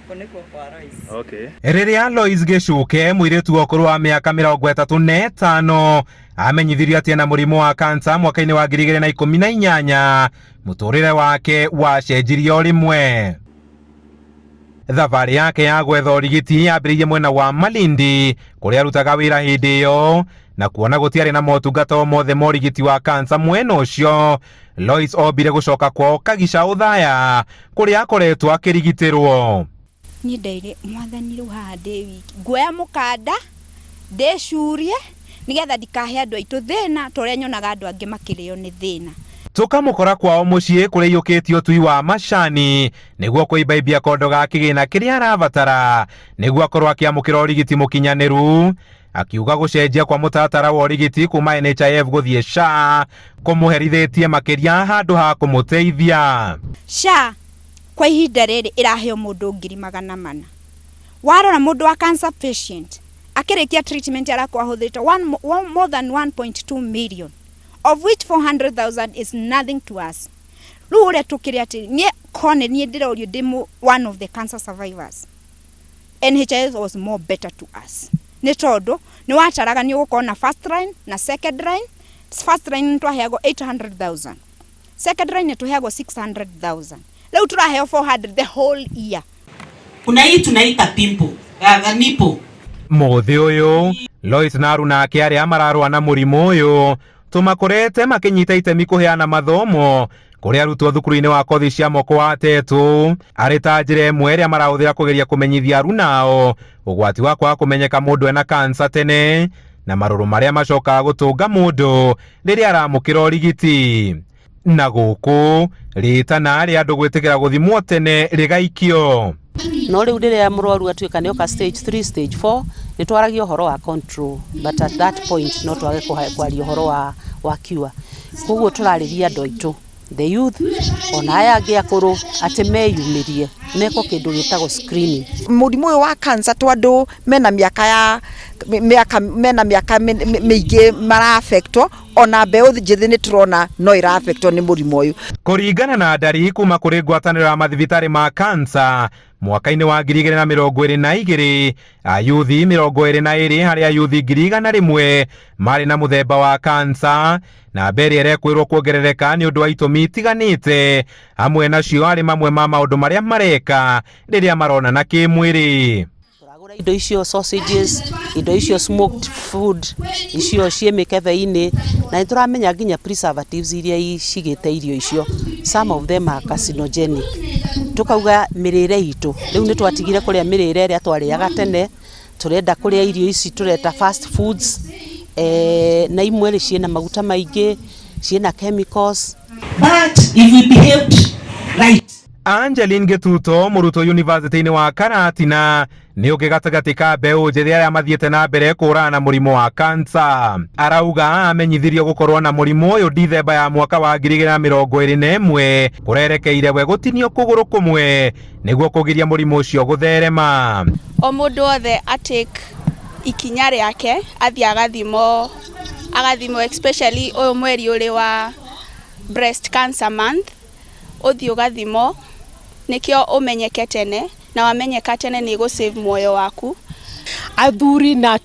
Gũkũ nĩkuo kwa Lois. Okay. Rĩrĩa Lois Gĩcuke, mũirĩtu wa ũkũrũ wa mĩaka 35, amenyithirio atĩ ena mũrimũ wa kansa mwaka-inĩ wa 2018, mũtũrĩre wake wacenjirie o rĩmwe. Thabarĩ yake ya gwetha ũrigiti yambĩrĩirie mwena wa Malindi kũrĩa arutaga wĩra hĩndĩ ĩyo, na kuona gũtiarĩ na motungata o mothe ma ũrigiti wa kansa mwena ũcio, Lois ombire gũcoka kwao Kagica Ũthaya kũrĩa akoretwo akĩrigitĩrwo. Niĩ ndeire Mwathani, rĩu haha ndĩ wiki, nguoya mũkanda ndĩcurie nĩgetha ndikahe andũ aitũ thĩna ta ũrĩa nyonaga andũ angĩ makĩrĩo nĩ thĩna. Tũkamũkora kwao mũciĩ kũrĩa iyũkĩtie ũtui wa macani nĩguo kũimbaimbia kondo ga kĩgĩna kĩrĩa arabatara nĩguo akorwo akĩamũkĩra ũrigiti mũkinyanĩru. Akiuga gũcenjia kwa mũtaratara wa ũrigiti kuma NHIF gũthiĩ SHA kũmũherithĩtie makĩria handũ ha kũmũteithia. SHA kwa ihinda rĩrĩ ĩraheo mũndũ 400,000. Warora mũndũ wa cancer patient akĩrĩkia treatment arakorwo ahũthĩrĩte more than 1.2 million, of which 400,000 is nothing to us. Rĩu ũrĩa tũkĩrĩ atĩ niĩ kone niĩ ndĩrorio ndĩ one of the cancer survivors. NHIF was more better to us. Nĩ tondũ nĩ wataraga nĩ ũgũkorwo na first line na second line. First line nĩ twaheagwo 800,000. Second line nĩ tũheagwo 600,000. Rĩu tũraheo 400 the whole year. Kuna hii tunaita pimple, nipple. Mũthĩ ũyũ Lois na aruna ake arĩa mararũa na mũrimũ ũyũ tũmakorete makĩnyita itemi kũheana mathomo kũrĩ arutwo thukuru-inĩ wa kothi cia moko wa Tetũ, arĩ ta njĩra ĩmwe ĩrĩa marahũthĩra kũgeria kũmenyithia arunao ũgwati wa kwaga kũmenyeka mũndũ ena kansa tene na marũrũ marĩa macokaga gũtũnga mũndũ rĩrĩa aramũkĩra ũrigiti. Na gũkũ rĩtana rĩa andũ gwĩtĩkĩra gũthimwo tene rĩgaikio. No rĩu rĩrĩa mũrwaru atuĩka nĩ oka stage 3, stage 4, nĩ twaragia ũhoro wa control, but at that point no twage kwaria ũhoro wa cure. Koguo tũrarĩria andũ aitũ, the youth, ona aya angĩ akũrũ, atĩ meyumĩrie mekwo kĩndũ gĩtagwo screening. Mũrimũ ũyũ wa cancer to andũ mena mĩaka ya mĩaka mena mĩaka mĩingĩ mara-affectwo, ona mbeũ njĩthĩ nĩ tũrona no ĩra-affectwo nĩ mũrimũ ũyũ. Kũringana na ndari kuma kũrĩ ngwatanĩro ya mathibitarĩ ma kansa, mwaka-inĩ wa 2022, ayuthi 22 harĩ ayuthi 100,000 marĩ na mũthemba wa kansa, na mbere ĩrekwĩrwo kuongerereka nĩ ũndũ wa itũmi itiganĩte, hamwe nacio arĩ mamwe ma maũndũ marĩa mareka rĩrĩa maronana kĩmwĩrĩ. Tũragũra indo icio sausages, indo icio smoked food, icio ciĩ mĩkebe-inĩ, na nĩ tũramenya nginya preservatives iria cigĩte irio icio, some of them are carcinogenic. Tukauga mĩrĩre itũ rĩu nĩ twatigire kũrĩa mĩrĩre ĩrĩa twarĩaga tene, tũrenda kũrĩa irio ici tũreta fast foods, na imwe rĩ ciĩna maguta maingĩ, ciĩna chemicals. But if we behaved right. Angeline Gĩtuto, mũrutwo university-inĩ wa Karatina, nĩ ũngĩ gatagatĩ ka mbeũ njĩthĩ arĩa mathiĩte na mbere kũhũrana na mũrimũ wa kansa. Arauga amenyithirio gũkorwo na mũrimũ ũyũ Dithemba ya mwaka wa 2021, kũrerekeire we gũtinio kũgũrũ kũmwe nĩguo kũgiria mũrimũ ũcio gũtherema. O mũndũ wothe atake ikinya rĩake athiĩ agathimwo, especially ũyũ mweri ũrĩ wa breast cancer month, ũthiĩ ũgathimwo nĩkĩo ũmenyeke tene, na wamenyeka tene nĩ gũ save muoyo waku. Athuri na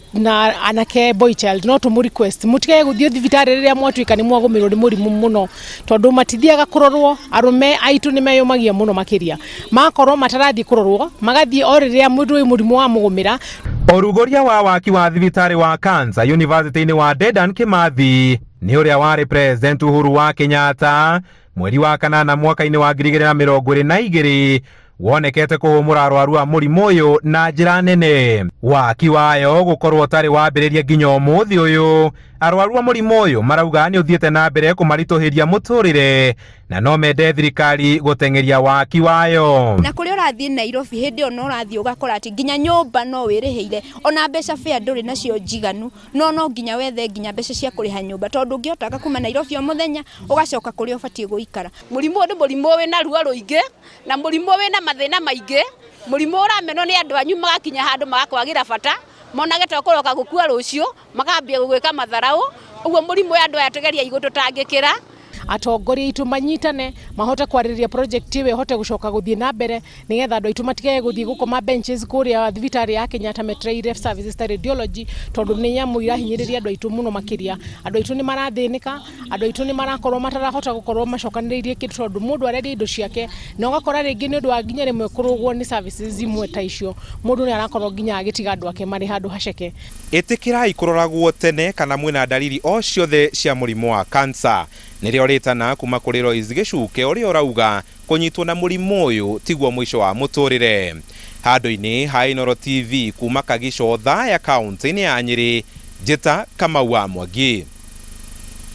anake, boy child, no tũmũ request mũtige gũthiĩ thibitarĩ rĩrĩa mwatuĩka nĩ mwagũmĩrwo nĩ mũrimũ mũno, tondũ matithiaga kũrorwo. Arũme aitũ nĩ meyũmagia mũno makĩria, makorwo matarathiĩ kũrorwo, magathiĩ o rĩrĩa mũndũ wĩ mũrimũ wa mũgũmĩra. Ũrugũria wa waki wa thibitarĩ wa kansa university-inĩ wa Dedan Kimathi nĩ ũrĩa warĩ President Uhuru wa Kenyatta mweri wa kanana mwaka-inĩ wa 2022 wonekete kũhũmũra arwaru a mũrimũ ũyũ na njĩra nene. Waki wayo gũkorwo ũtarĩ wambĩrĩria nginya ũmũthĩ ũyũ, arwaru a mũrimũ ũyũ marauga nĩ ũthiĩte na mbere kũmaritũhĩria mũtũrĩre na no mende thirikari gũteng'eria waki wayo. Na kũrĩa ũrathiĩ Nairobi hĩndĩ ĩyo no ũrathiĩ ũgakora atĩ nginya nyũmba no wĩrĩhĩire, ona mbeca fare ndũrĩ nacio njiganu, no nginya wethe nginya mbeca cia kũrĩha nyũmba, tondũ ũngĩhotaga kuma Nairobi o mũthenya ũgacoka kũrĩa ũbatiĩ gũikara. Mũrimũ ũyũ nĩ mũrimũ wĩna ruo rũingĩ na mũrimũ wĩna mathĩna maingĩ, mũrimũ ũramenwo nĩ andũ anyu magakinya handũ magakwagĩra bata, monage ta ũkũroka gũkua rũciũ, makambia gũgwĩka matharaũ. Ũguo mũrimũ ũyũ andũ aya tũgeria gũtũtangĩkĩra. Atongoria aitũ manyitane mahote kwarĩrĩria project ĩyo ĩhote gũcoka gũthiĩ na mbere, nĩgetha andũ aitũ matigage gũthiĩ gũkoma benches kũrĩa thibitarĩ ya Kenyatta metereire services ta radiology, tondũ nĩ nyamũ irahinyĩrĩria andũ aitũ mũno makĩria. Andũ aitũ nĩ marathĩnĩka, andũ aitũ nĩ marakorwo matarahota gũkorwo macokanĩrĩirie kĩndũ, tondũ mũndũ arendia indo ciake na ũgakora rĩngĩ nĩ ũndũ wa nginya rĩmwe kũrũgwo nĩ services imwe ta icio, mũndũ nĩ arakorwo nginya agĩtiga andũ ake marĩ handũ haceke. Ĩtĩkĩrai kũroragwo tene kana mwĩna ndariri o ciothe cia mũrimũ wa kansa. Nĩrĩo rĩtana kuma kũrĩ Lois Gĩcuke, ũrĩa ũrauga kũnyitwo na mũrimũ ũyũ tiguo mũico wa mũtũrĩre. Handũ-inĩ ha Inooro TV kuma Kagico, Othaya, kaunti-inĩ ya Nyĩrĩ, njĩta Kamau wa Mwangi.